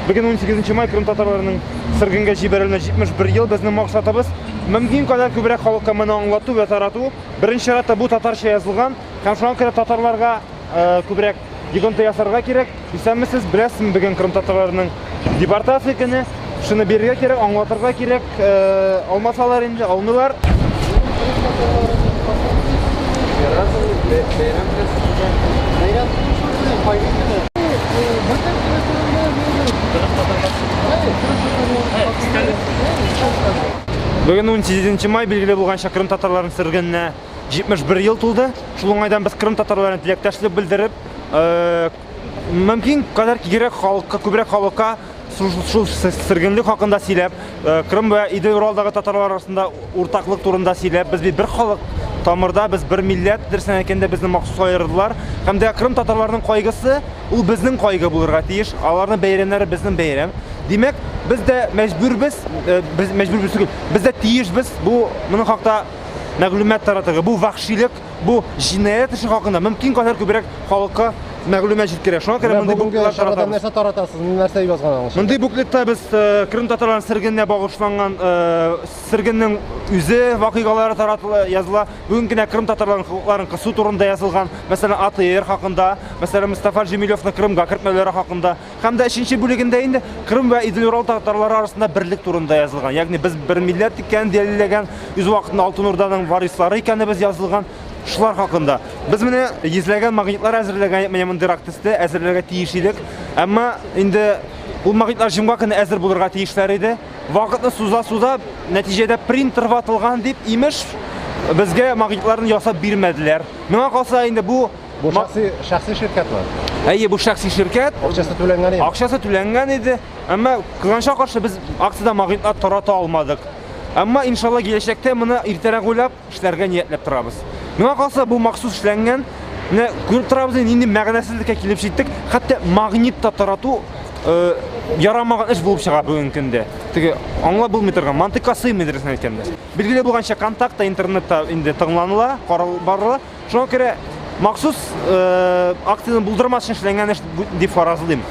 Бүген 18 май Крым татарларының сөргенгә җибәрелүенә 71 ел. Безнең максатыбыз мөмкин кадәр күбрәк халыкка моны аңлату вә тарату. Беренче чиратта бу татарча язылган һәм шуңа күрә татарларга күбрәк йогынты ясарга кирәк. Исәнмесез, беләсезме, бүген Крым татарларының депортация көне. Шуны бирергә кирәк, аңлатырга кирәк. Алмасалар инде, алмыйлар. Бүген 18 май, билгеле булганча, Крым татарларының сөргененә 71 ел тулды. Шул уңайдан без Крым татарларына теләктәшлек белдереп, мөмкин кадәр киңрәк халыкка, күбрәк халыкка шул сөргенлек хакында сөйләп, Крым вә Идел-Уралдагы татарлар арасында уртаклык турында сөйләп, без бит бер халык, тамырда без бер милләт, дөресен әйткәндә, безне махсус аердылар. Һәм дә Крым татарларының кайгысы, ул безнең кайгы булырга тиеш, аларның бәйрәмнәре безнең бәйрәм. Димәк, без дә мәҗбүрбез, без мәҗбүрбез түгел, без дә тиешбез бу моның хакта мәгълүмат таратырга. Бу вәхшилек, бу җинаять эше хакында мөмкин кадәр күбрәк халыкка мәгълүмат җиткерә. Шуңа күрә мондый буклетлар таратабыз. Нәрсә таратасыз? Нәрсә язган аның? Мондый буклетта без Крым татарларының сөргененә багышланган сөргеннең үзе вакыйгалары таратыла, языла. Бүген генә Крым татарларының хокукларын кысу турында язылган. Мәсәлән, АТР хакында, мәсәлән, Мустафа Җемилевны Крымга кертмәүләре хакында. Һәм дә өченче бүлегендә инде Крым вә Идел-Урал татарлары арасында берлек турында язылган. Ягъни без бер милләт икәнен дәлилләгән, үз вакытында Алтын Урданың варислары икәнебез язылган. Шулар хакында. Без менә йөзләгән магнитлар әзерләгән, менә мондыйрак төстә әзерләргә тиеш идек. Әмма инде ул магнитлар җомга көне әзер булырга тиешләр иде. Вакытны суза-суза, нәтиҗәдә принтер ватылган дип, имеш, безгә магнитларны ясап бирмәделәр. Миңа калса инде бу Бу шәхси, шәхси ширкәтме? Әйе, бу шәхси ширкәт. Акчасы түләнгән иде. Акчасы түләнгән иде. Әмма кызганычка каршы без акциядә магнитлар тарата алмадык. Әмма иншалла киләчәктә моны иртәрәк уйлап эшләргә ниятләп торабыз. Миңа калса бу махсус эшләнгән. Менә күреп торабыз инде нинди мәгънәсезлеккә килеп җиттек. Хәтта магнит та тарату э, ярамаган эш булып чыга бүгенге көндә. Теге аңлап булмый торган, мантыйкка сыймый дөресен әйткәндә. Билгеле булганча, контактта интернетта инде тыңланыла, карал барыла. Шуңа күрә махсус акцияне булдырмас өчен эшләнгән эш дип фаразлыйм.